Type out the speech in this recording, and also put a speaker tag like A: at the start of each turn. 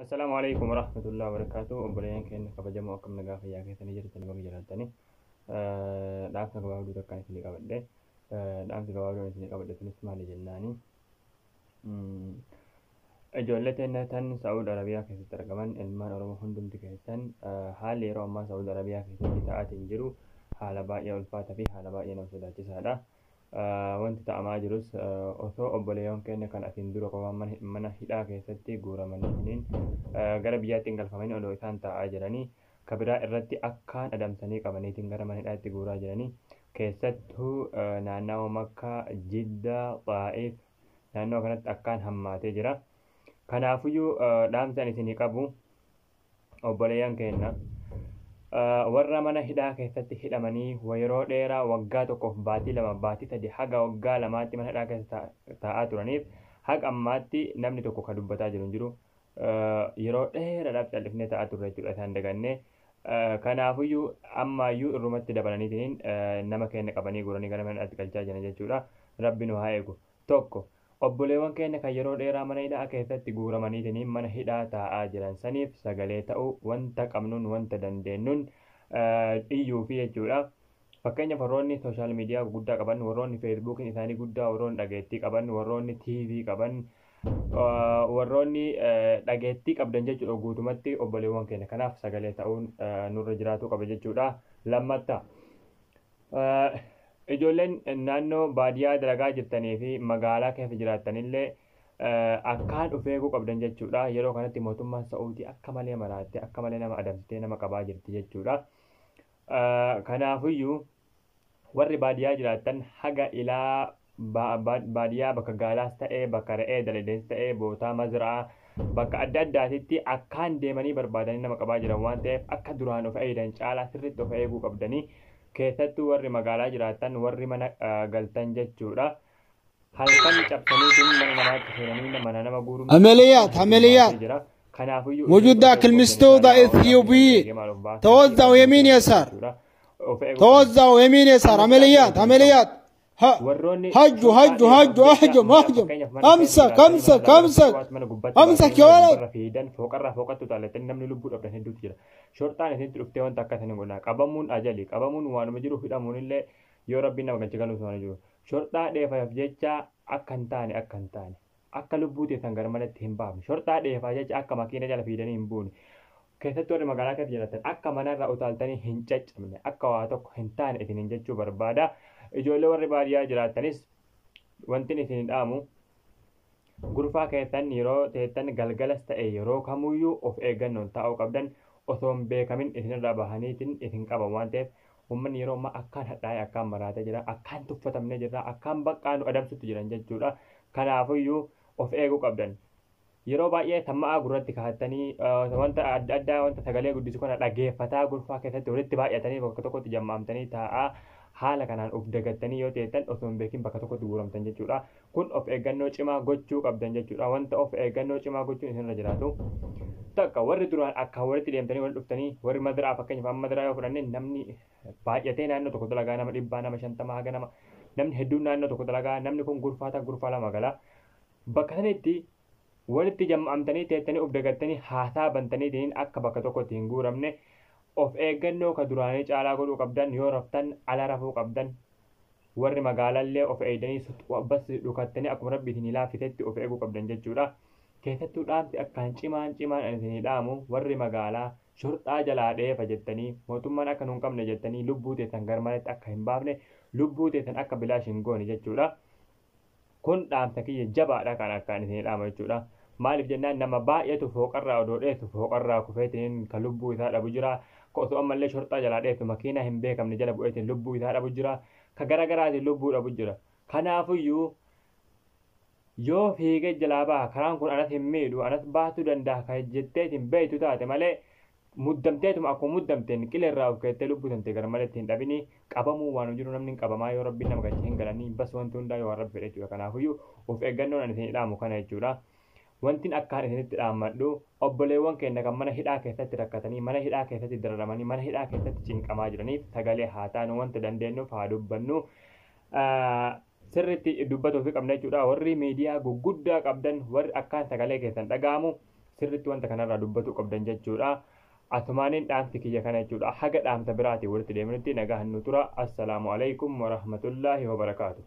A: Assalaamu alaikum warahmatullahi wabarakatuh. Obboleeyyan keenya kabajamoo, akkam nagaa fayyaa keessanii jirtanii? Baga jiraattanii. Dhaamsa gabaabduu takkaan isinii qabadhe. Dhaamsi gabaabduun isinii qabadhe sunis maali jennaani, ijoollee teenya tan Saa'ud Arabiyaa keessatti argaman, ilmaan Oromoo hundumti keessan, haalli yeroo ammaa Saa'ud Arabiyaa keessatti ta'aatiin jiru haala baay'ee ulfaataa fi haala baay'ee nama sodaachisaadha. Wanti ta'amaa jirus, osoo obboleeyyan keenya kan asiin dura qofa mana hidhaa keessatti guuramanii gara biyyaatti hin galfamanii odoo isaan taa'aa jiranii, kabiraa irratti akkaan adamsanii qabaniitiin gara mana hidhaatti guuraa jiranii. Keessattuu naannawa Makkaa, Jiddaa, Xaa'if naannoo kanatti akkaan hammaatee jira. Kanaafuyyuu dhaamsa ani isinii qabu, obboleeyyan keenya warra mana hidhaa keessatti hidhamanii yeroo dheeraa, waggaa 1f baatii 2, baatii 3, haga waggaa 2tti mana hidhaa keessa taa'aa turaniif, haga ammaatti namni tokko kan dubbataa jiru hin jiru. Yeroo dheeraadhaaf cal'ifnee taa'aa turre jechuudha, isaan dagannee. Kanaafuyyuu ammaayyuu irrumatti dabalaniitiin nama keenya qabanii guuranii gara mana hidhaatti galchaa jiran jechuudha. Rabbi nu haa eegu. Tokko, obboleewwan keenya kan yeroo dheeraa mana hidhaa keessatti guuramaniitiin mana hidhaa taa'aa jiran saniif sagalee ta'uu, wanta qabnuun, wanta dandeenyuun iyyuufi jechuudha. Fakkeenyaaf, warroonni social media gurguddaa qaban, warroonni Facebookiin isaanii guddaa, warroonni dhageettii qaban, warroonni TV qaban, warroonni dhageettii qabdan jechuudha, guutumatti obboleewwan keenya kanaaf sagalee ta'uun nurra jiraatu qaba jechuudha. Lammatta, ijoolleen naannoo baadiyyaa dalagaa jirtanii fi magaalaa keessa jiraattanillee akkaan of eeguu qabdan jechuudha. Yeroo kanatti mootummaan Sa'uudii akka malee maraattee, akka malee nama adamsitee nama qabaa jirti jechuudha. Kanaafiyyuu warri baadiyyaa jiraattan haga ilaa baadiyyaa, bakka gaalaas ta'ee, bakka re'ee daladees ta'ee, bootaa mazraa bakka adda addaatitti akkaan deemanii barbaadanii nama qabaa jiran waan ta'eef, akka duraan of eegdan caalaa sirriitti of eeguu qabdanii. Keessattuu warri magaalaa jiraattan, warri mana galtan jechuudha. Halkan cabsaniitiin mana namaatti seenanii mana nama guuruun
B: عمليات عمليات
A: jira. Kanaafiyyuu
B: موجود داخل مستودع اثيوبيين، توزعوا يمين يسار، توزعوا يمين يسار. عمليات عمليات، ها هجوا هجوا هجوا، اهجم اهجم، امسك امسك امسك امسك يا ولد.
A: Fiidan fooqarraa fooqatti utaalatanii namni lubbuu dhabdan hedduutu jira. Shorxaan isinitti dhuftee wanta akka isin godhaa, qabamuun ajali, qabamuun waanuma jiru, hidhamuun illee yoo rabbiin nama galche galuus waan jiru. Shorxaa dheefaaf jecha akka hin taane, akka hin taane, akka lubbuu teessan gar malatti hin baafne, shorxaa dheefaa jecha akka makiina jala fiidanii hin buune, keessattuu warri magaalaa keessa jiraatan akka manarraa utaaltanii hin caccabne, akka waa tokko hin taane isiniin jechuu barbaada. Ijoollee warri baadiyyaa jiraattanis wanti isin dhaamu, gurfaa keessan yeroo teettan, galgalas ta'e yeroo kamuyyuu, of eeggannoon taa'uu qabdan. Osoo hin beekamin isinirraa bahaniitiin isin qaban waan ta'eef, uummanni yeroo ammaa akkaan hadhaa'ee, akkaan maraatee jira, akkaan tuffatamnee jira, akkaan baqqaa nu adamsutti jiran jechuudha. Kanaafiyyuu of eeguu qabdan. Yeroo baay'ee samma'aa gurratti kaa'attanii, wanta adda addaa, wanta sagalee guddisu kana dhageeffataa, gurfaa keessatti walitti baay'atanii bakka tokkotti jamma'amtanii taa'aa. Haala kanaan of dagattanii yoo teettan, osoo hin beekin bakka tokkotti guuramtan jechuudha. Kun of eeggannoo cimaa gochuu qabdan jechuudha. Wanta of eeggannoo cimaa gochuun isinirra jiraatu. Takka, warri duraan akka walitti deemtanii wal dhuftanii, warri madiraa, fakkeenyaaf amma madiraa yoo fudhanne, namni baay'atee naannoo tokko dalagaa, nama 100, nama 50, haga nama namni hedduun naannoo tokko dalagaa, namni kun gurfaa takka, gurfaa lama gala. Bakka sanitti walitti jamma'amtanii teettanii, of dagattanii haasaa bantaniitiin akka bakka tokkotti hin guuramne of eeggannoo ka duraanii caalaa godhuu qabdan. Yoo raftan ala rafuu qabdan. Warri magaalallee of eegdanii, bas dhukattanii, akkuma rabbi isinii laaffitetti of eeguu qabdan jechuudha. Keessattuu dhaamsi akkaan cimaan cimaan ani isinii dhaamu, warri magaalaa shorxaa jalaa dheefa jettanii, mootummaan akka nu hin qabne jettanii, lubbuu teessan garmaletti akka hin baafne, lubbuu teessan akka bilaash hin goone jechuudha. Kun dhaamsa kiyya jabaadha kan akkaan isinii dhaamu jechuudha. Maaliif jennaan, nama baay'eetu fooqarraa odoo dheessu fooqarraa kufeetiin kan lubbuu isaa dhabu jira. Ka osoo ammallee shorxaa jalaa dheessu makiinaa hin beekamne jala bu'eetiin lubbuu isaa dhabu jira. Ka gara garaatiin lubbuu dhabu jira. Kanaafuyyuu yoo fiigee jalaa baha, karaan kun anas hin miidhu, anas baasuu danda'a kan jetteetiin beektu taate malee, muddamteetuma akkuma muddamteen qileerraa of keettee lubbuu tantee gara maletti hin dhabini. Qabamuu waan jiru, namni hin qabamaa, yoo rabbiin nama galche hin galanii, bas wanti hundaa yoo waan rabbi fedhe jechuudha. Kanaafuyyuu of eeggannoon ani isin dhaamu kana jechuudha. Wantin akkaan isinitti dhaammadhu, obboleewwan keenya kan mana hidhaa keessatti rakkatanii, mana hidhaa keessatti dararamanii, mana hidhaa keessatti cinqamaa jiraniif sagalee haa taanu, wanta dandeenyuuf haa dubbannu. Sirriitti dubbatuufi qabna jechuudha. Warri miidiyaa guguddaa qabdan, warri akkaan sagalee keessan dhaga'amu, Sirriitti wanta kanarraa dubbatu qabdan jechuudha. Atumaaniin dhaamsi kiyya kana jechuudha. Haga dhaamsa biraatiin walitti deemnutti nagaa nu tura. Assalaamu alaikum warahmatullaahi wabarakaatu.